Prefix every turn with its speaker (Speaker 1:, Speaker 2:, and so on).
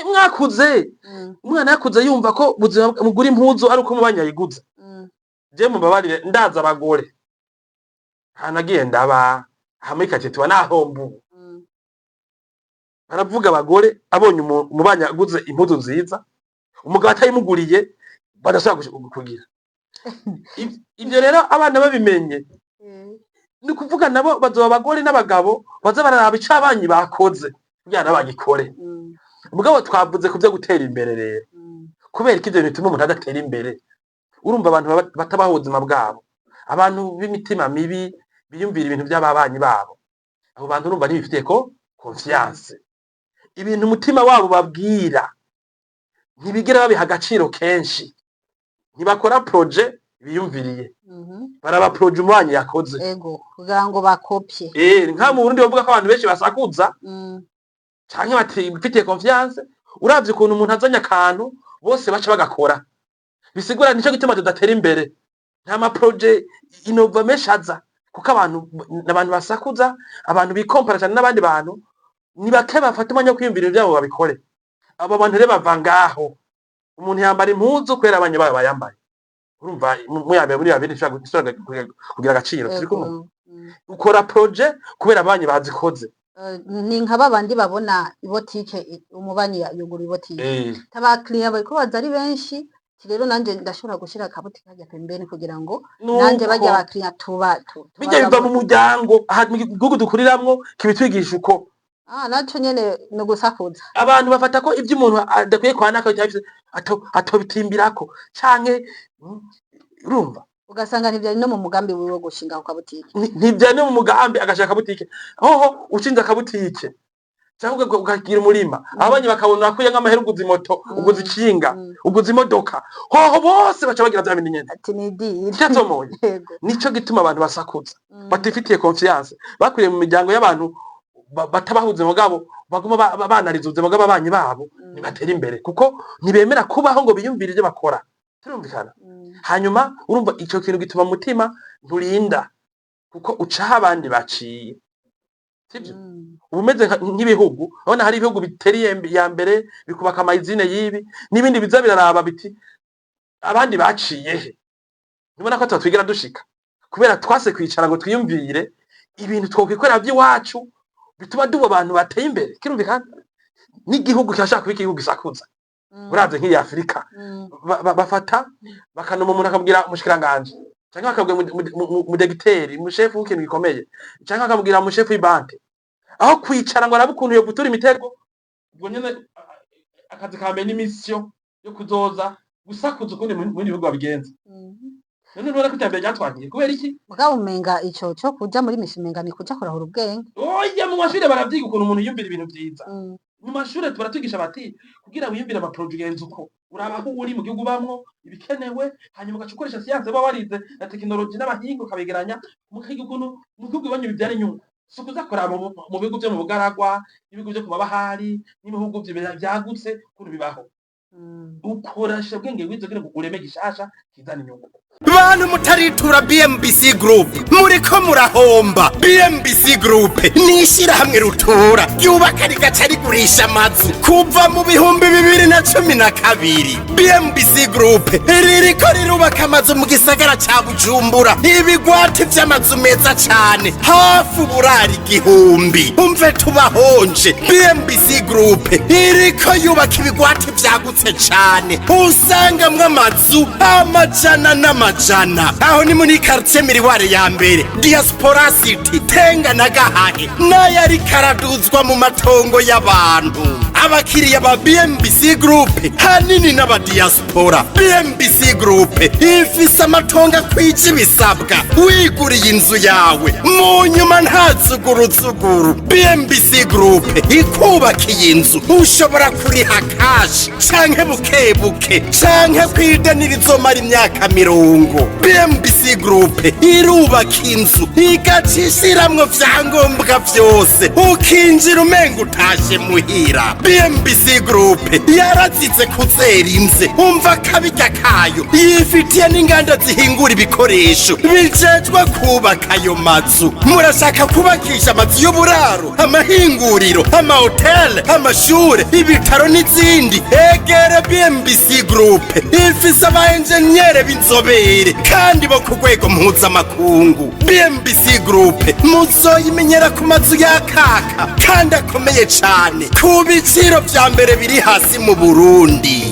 Speaker 1: Mwakuze umwana yakuze yumva ko ubuzima mugura impuzu ari uko umubanyi yayiguze. Je mubabarire, ndaza abagore hanagiye ndaba aha muri quartier tuba nahomba ubu. Baravuga abagore abonye umubanyi aguze impuzu nziza, umugabo atayimuguriye, badashobora kugira. Ivyo rero abana babimenye, ni ukuvuga nabo bazoba abagore n'abagabo baza bararaba ico abanyi bakoze kugira nabo bagikore. Mugabo twavuze ku vyo gutera imbere rero. Kubera ko ivyo bituma umuntu adatera imbere, urumva abantu batabaho ubuzima bwabo, abantu b'imitima mibi biyumvira ibintu by'ababanyi babo, abo bantu urumva ntibifitiye ko confiance. Ibintu umutima wabo babwira ntibigera babiha agaciro kenshi, ntibakora projet biyumviriye, baraba projet umubanyi yakoze.
Speaker 2: Ego, kugira ngo bakopye.
Speaker 1: Nka mu Burundi bavuga ko abantu benshi basakuza canke batifitiye confiance. Uravye ukuntu umuntu azanye akantu, bose baca bagakora, bisigura nico gituma tudatera imbere. Nta ma projets innovants menshi aza, kuko abantu basakuza, abantu bikompara cyane n'abandi bantu, ni bake bafata umwanya wo kwiyumvira ivyabo babikore. Abo bantu rero bava ngaho, umuntu yambara impuzu kubera abanyi bayo bayambaye. Urumva muyambaye muri babiri ntishobora kugira agaciro. Turi kumwe? Ukora projet kubera abanyi bazikoze.
Speaker 2: Ni nka babandi babona ibotike, umubanyi yugura ibotike, abakiriya bariko baza ari benshi, ati rero nanje ndashobora gushira akabotike harya pembeni kugira ngo nanje
Speaker 1: Nuko
Speaker 2: barya abakiriya tuba
Speaker 1: bijya biva mu muryango. Aha mu gihugu dukuriramwo kibitwigisha uko.
Speaker 2: Ah, naco nyene ni ugusakuza.
Speaker 1: Abantu bafata ko ibyo umuntu adakwiye kwanaka atobitimbirako canke urumva.
Speaker 2: Ugasanga ntivyari no mu mugambi wiwe wo gushinga ako kabutike.
Speaker 1: Ntivyari no mu mugambi agashaka akabutike. Hoho ushinze akabutike cyangwa ukagira umurima, ababanyi bakabona wakuye nk'amahera, uguze imoto, uguze ikinga, uguze imodoka, hoho bose baca bagira vya bindi nyene.
Speaker 2: Ati ni idiri.
Speaker 1: Icatomoye. Nico gituma abantu basakuza, batifitiye confiance, bakuriye mu miryango y'abantu batabaho ubuzima bwabo, baguma banariza ubuzima bw'ababanyi babo. Ntibatera imbere kuko ntibemera kubaho ngo biyumvire ibyo bakora. Turumvikana? Hanyuma urumva ico kintu gituma mutima nturinda, kuko ucaho abandi baciye, sivyo? Uba umeze nk'ibihugu. Urabona hari ibihugu bitera iya mbere bikubaka ama usines y'ibi n'ibindi, biza biraraba biti abandi baciye he? Ntubona ko tubatwigera dushika kubera twase kwicara ngo twiyumvire ibintu twokwikorera by'iwacu bituma duba abantu bateye imbere. Kirumvikana, n'igihugu kirashaka kuba igihugu gisakuza. Uravye nk'iyi Afurika, bafata bakanuma umuntu akabwira umushikiranganji, canke bakabwira umudegiteri, umushefu w'ikintu gikomeye, canke bakabwira umushefu w'ibanki, aho kwicara ngo arabe ukuntu yovutura imitego. Ubwo nyene akazi ka mbere ni mission yo kuzoza gusakuza ukundi mu bindi bihugu babigenza. None ntubona ko iterambere ryatwankiye kubera iki?
Speaker 2: Mugabo umenga ico co kuja muri mission, umenga ni kuja kurahura ubwenge.
Speaker 1: Oya, mu mashure baravyiga ukuntu umuntu yiyumvira ibintu vyiza. Mu mashure baratwigisha bati kugira wiyumvire ama projets ugenza uko uraba aho uri mu gihugu ubamwo, ibikenewe, hanyuma ugaca ukoresha siyanse uba warize na tekinoloji n'abahinga, ukabegeranya, mukiga ukuntu mu gihugu iwanyu bivyara inyungu. Si ukuza kuraba mu bihugu vyo mu bugaragwa, n'ibihugu vyo ku mabahari, n'ibihugu vyagutse ukuntu bibaho. Ukoresha ubwenge wize kugira ngo ureme gishasha kizana inyungu.
Speaker 3: Bantu mutaritura BMBC Group, muriko murahomba. BMBC Group ni ishyirahamwe rutura ryubaka rigaca rigurisha amazu kuva mu 2012. BMBC Group ririko rirubaka amazu mu gisagara ca Bujumbura, ibigwati vy'amazu meza cane, hafi uburari 1000. Umve tubahonje, BMBC Group iriko yubaka ibigwati vyagutse cane, usangamwo amazu amajana n'amajana. Aho ni muri quartier Miroir ya mbere, Diaspora City, Tenga na Gahahe, n'ayariko araduzwa mu matongo y'abantu. Abakiriya ba BMBC Group hanini n'abadiaspora. BMBC Group ifise amatongo akwije ibisabwa, wiguriye inzu yawe mu nyuma nta zuguruzuguru. BMBC Group ikubakiye inzu, ushobora kuriha cash canke buke buke, canke kwideni rizomara imyaka 30. mu ngo. BMBC Group irubaka inzu igaca ishiramwo vyangombwa vyose, ukinjira umenga utashe muhira. BMBC Group yarazize kuzera inze, umva akabirya kayo, yifitiye n'inganda zihingura ibikoresho bijejwe kubaka ayo mazu. Murashaka kubakisha amazu y'uburaro, amahinguriro, amahoteli, amashure, ibitaro n'izindi? Egere BMBC Group, ifise aba enjeniyere b'inzobere kandi bo ku rwego mpuzamakungu. BMBC Group muzoyimenyera ku mazu yakaka kandi akomeye cane ku biciro vya mbere biri hasi mu Burundi.